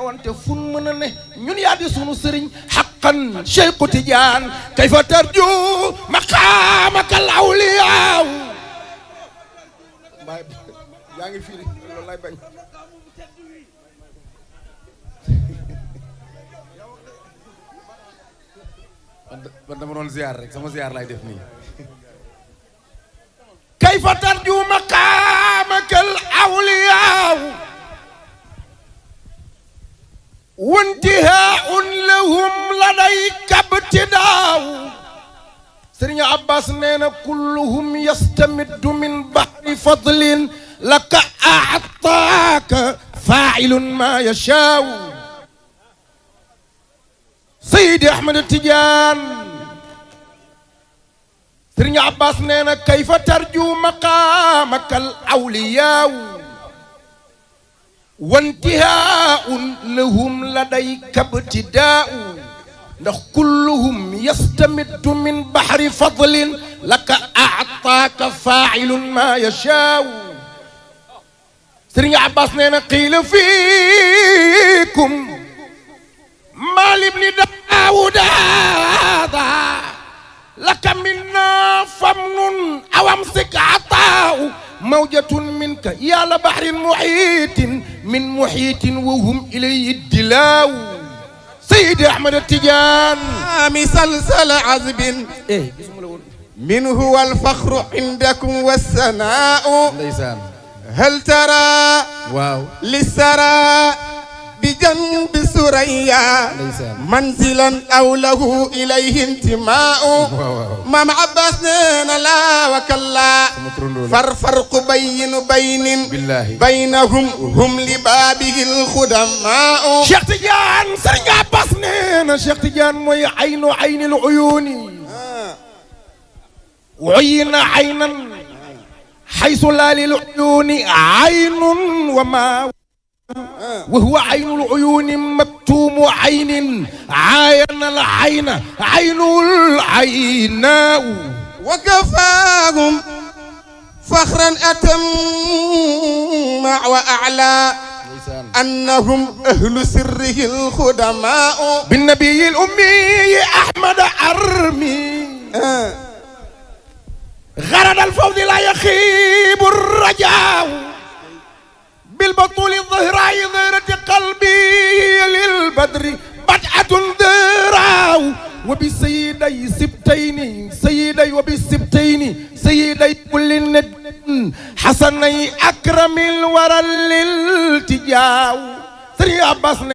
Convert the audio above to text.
wante fun mën a ne ñun yaa di sunu sëriñ xaqan Cheikhu Tijaan kayfa tarju maqaamakal awliyaaw baay yaa ngi firi loolu lay bañ man dama doon ziar rek sama ziar lay def nii kayfa tarju maqaamakal awliyaaw وانتهاء لهم لديك ابتداء سيرين عباس نينا كلهم يستمد من بحر فضل لك أعطاك فاعل ما يشاء سيدي أحمد التجان سيرين عباس نينا كيف ترجو مقامك الأولياء وانتهاء لهم لديك ابتداء ndax كلهم يستمد من بحر فضل لك أعطاك فاعل ما يشاء سيرين عباس نينا قيل فيكم ما لابن داود هذا لك منا فمن أو امسك عطاء موجة منك يا لبحر محيط من محيط وهم إليه الدلاو سيدي أحمد التجان مسلسل عذب منه والفخر عندكم والثناء هل ترى للسرى بجنب سريا منزلا أو له إليه انتماء مام عباس نينا لا وكلا فرق بينهم هم لبابه الخدماء شيخ تجان سيرين عباس نينا شيخ تجان موي عين العيون وعين عينا حيث لا للعيون عين وما وهو عين العيون مكتوم عين عاين العين عين العيناء وكفاهم فخرا أتم وأعلى أنهم أهل سره الخدماء بالنبي الأمي أحمد أرمي غرد الفوز لا يخيب الرجاء بالبطول الظهراء ظهرة قلبي للبدر بدعة ذراو وبسيدي سبتين سيدي كل ند حسني أكرم الورى للالتجاو سيرين عباس